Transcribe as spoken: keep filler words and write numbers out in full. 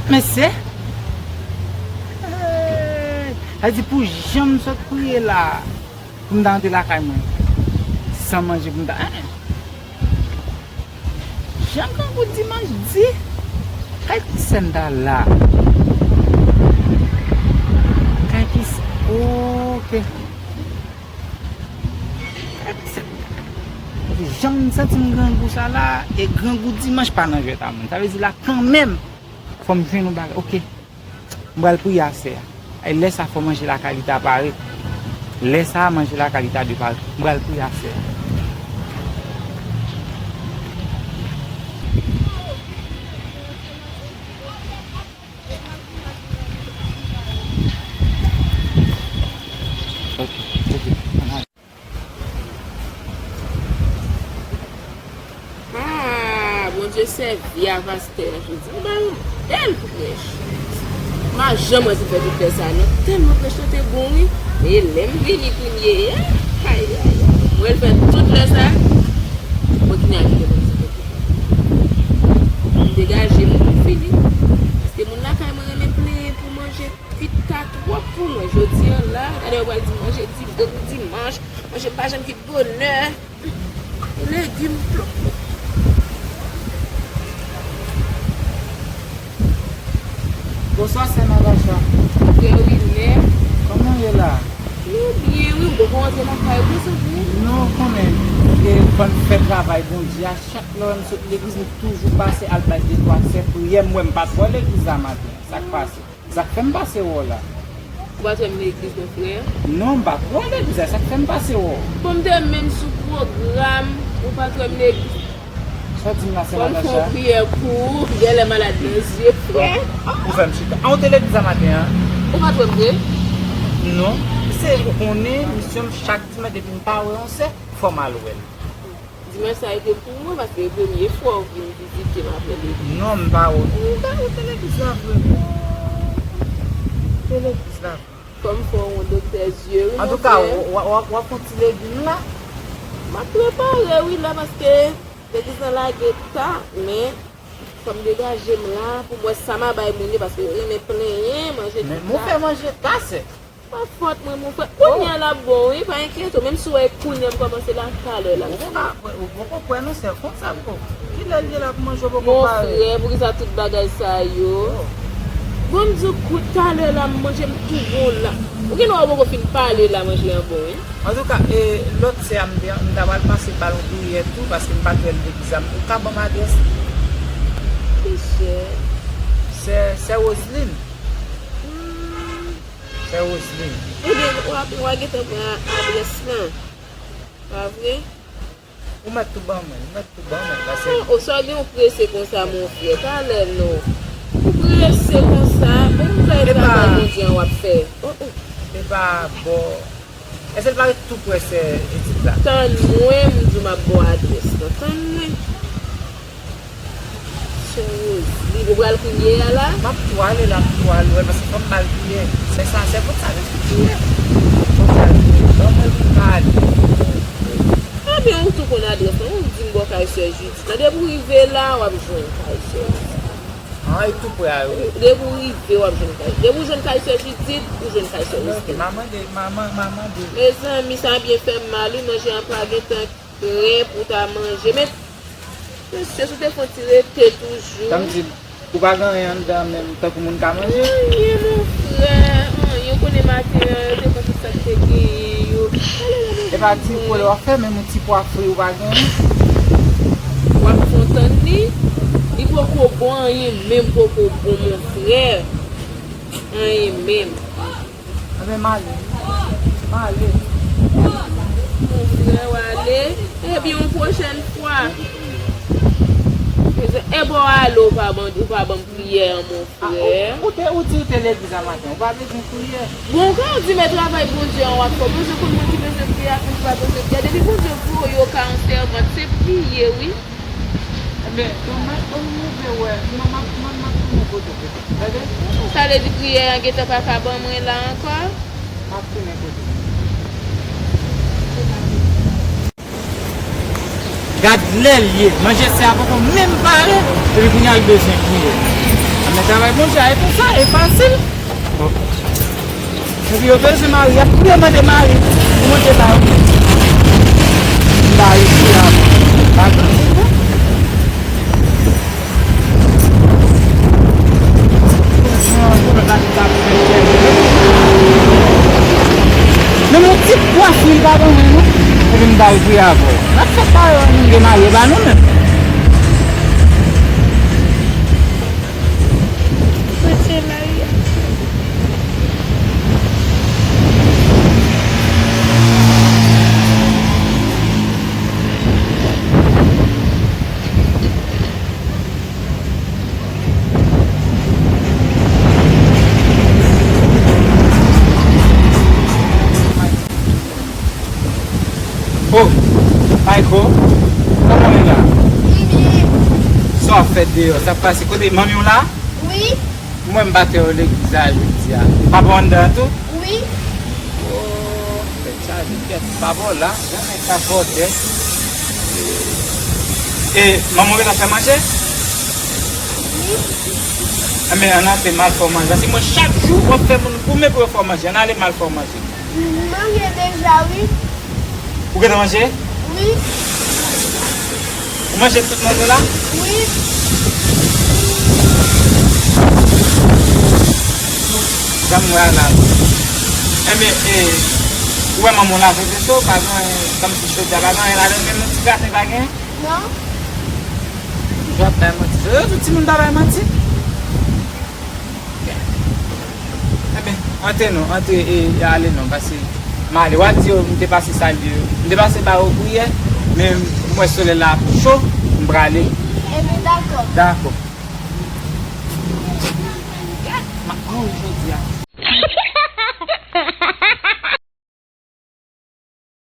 Mesye, sa di pou jan m sot priye la, pou m ta antre lakay mwen san manje, pou m ta, jan grangou dimanch di, kay ki sè m ta la? Kay ki s-, oke. Kay ki sè m ta la? Jan m santi m grangou sa la, e grangou dimanch pa nan jwèt a moun. Sa vle di la kanmenm, fò m jwenn yon bagay. Oke. M pral priye aswè a. E lè sa fò manje lakay li ta parèt. Lè sa manje lakay li ta dwe parèt. M pral priye aswè a. Ah, Bondye sèvi a pastè a jodi. M ba l yon bèl prèch. M pa janm wè l fè tout lè sa a, non. Tèlman prèch lan te bon, wi. E lè m vini kounye a, ayayay. M wè l fè tout lè sa a. Mwen kounye a kite Bondye fè tout. M degaje m pou fini. Paske moun lakay mwen renmen plenyen pou manje. Kuit ta twòp pou mwen. Jodi a la, gade yo pral di manje di, grangou dimanch, manje pa janm kuit bonè. Legim plop. Bonswa, sè Natacha. Frè Wilner. Kòman w ye la? Nou byen, wi. Ou poko rantre lakay ou, souple? Non, ou konnen, e, fò n fè travay Bondye a. Chak lè m sot legliz, m toujou pase al bay de twa sè priyè. M wè m pa t wè w legliz la maten. Sa k pase? Sa k fè m pase wè w la. Ou pa t wè m legliz non, frè? Non, m pa t wè w legliz la, sa k fè m pase wè w. Bon, m te menm sou pwogram, ou pa t wè m legliz. Sa w di m la, sè Natacha? Fò m fè yon priyè pou ou, genlè malad nan zye, frè. Ou fè m chita. An, ou te legliz la maten an? Ou pa t wè m vre? Non. Se, ou konnen, misyon m chak dimanch, depi m pa wè yon sè, fò m al wè l. Dimanch sa rete pou mwen, paske e premye fwa w vin vizite m apre legliz. Non, m pa wè w. Ou te legliz la vre. Ou te legliz la vre. Fò m fè w yon doktè zye, wi, monchè. Antouka, w, w, w, w ap fè yon ti legim la? M ap prepare, wi, la, paske legliz lan lage ta, men fò m degaje m la pou m wè sa m a bay moun yo, paske yo renmen plenyen, manje ta. Men ou fè manje ta, sè. Pa fòt mwen, mon frè. Kounye a l ap bon, wi, pa enkyete w. Menm si w wè kounye a m kòmanse la, talè l ap fini. Ou poko kwè non, sè, konsa m ko. Kilè l ye la pou manje w poko pare? Mon frè, poukisa tout bagay sa yo? Bon, m di w, kout talè la, m manje m tou bon la. Ou gen dwa w poko fin pale la, manje an bon, wi. Antouka, e, lòt sè a, m te, m ta pral pase ba l yon priyè tou, paske m pa t wè l legliz la. Ou ka ban m adrès li? Ki sè? Sè, sè Roseline. Hmm. Sè Roseline. Ebyen, w a, w a gentan pran adrès lan. Pa vre? Ou mèt tou ban mwen, ou mèt tou ban mwen, paske... Oh, oh, sa w gen w prese konsa, mon frè? Talè non. Ou prese konsa? Bon, m fè travay Bondye an w ap fè. Oh, oh. E pa bò. Èske l pa ret tou prè sè Edith la? Tann mwen, m di w m ap ba w adrès lan. Tann mwen. Sè Roseline, ou pral priye a la? M ap tou ale la, m tou al wè l, paske fò m ba l priyè. Sè sa, sè konsa, men sou priyè. Fò m ba l priyè. Ban mwen pou m ka ale. Ebyen, ou tou konn adrès lan, ou di m bò kay sè Judith lan. Depi w rive la, w ap jwenn kay sè Judith. Ah, e tou prè a, wi. Depi w rive, w ap jwenn kay. Depi w jwenn kay sè Judith, ou jwenn kay sè Roseline. Ok, m a mande, m a, m a, m a mande. Mezanmi, sa byen fè m mal, wi, manje an pa gentan prè pou ta manje. Men, mesye, si w te fè yon ti rete toujou. Sa m di, ou pa gen anyen anndan menm, tankou moun ka manje? Anyen, mon frè, anyen. Ou konnen maten an, yo te fè tout sa k te genyen yo. E pa ti pwa w ap fè, menm yon ti pwa fri ou pa genyen? W ap fè w tann li? Li poko bon, anyen menm poko bon, mon frè. Anyen menm. Anben, m ale. M ale. Mon frè, w ale. Ebyen, yon pwochèn fwa. Ebyen, w ale, ou pa ban, ou pa ban m priyè an, mon frè. Ah, ou, ou te, ou di ou te legliz a maten, ou pa bezwen priyè. Bon, kan w di men travay Bondye an w ap fè, w bezwen konn moun ki bezwen priyè ak moun ki pa bezwen priyè. Depi Bondye voye w ka yon sèvant, se priye, wi. Enben, bon, m ap, bon, m rive wè, m ap, m ap, m ap tounen kote w. Tande? Sa vle di priyè a gentan pa ka ban mwen la ankò? M ap tounen kote w. Gad lè l ye, manje sè a poko menm pare, epi kounye a l bezwen priyè. Travay Bondye a, e konsa, e fasil. Epi yo bezwen mari, y ap priye mande mari pou Bondye ba yo. M ba yo pou la. Pa grangou, non. Menm yon ti pwa fri pa ban mwen, non. Epi m ba yo pou y avè w. N ap fè sa yo, nou gen marye ba nou menm. Mwen se Maria. Oh, Mayko, kòman w ye la? Sa w ap fè deyò? Sa k pase? Kote manmi w la? Wi. Mwen m pa te wè w legliz la jodi a. Papa w anndan an tou? Wi. Oh, tèt chaje, kèt. Papa w la, jan nèg sa fòtè. E manman w gentan fè manje? Wi. Enben, ann antre m al fè w manje. Paske mwen, chak jou, w ap fè moun goumen pou yo fè w manje. Ann ale m al fè w manje. M manje deja, wi. Ou gentan manje? Wi. Ou manje tout manje w la? Wi. Jan m wè a la. Enben, e, ou wè manman w lave veso, pa gen, kòmsi chòdya pa gen anyen ladan l, menm yon ti graten pa gen? Non. Ou ap bay manti. Yo di timoun pa bay manti. Enben, antre non, antre e, e ale non, paske m ale. W a di yo, m te pase salye yo. M te pase ba yo priyè, men m wè solèy la ap cho, m prale. Enben, dakò. Dakò.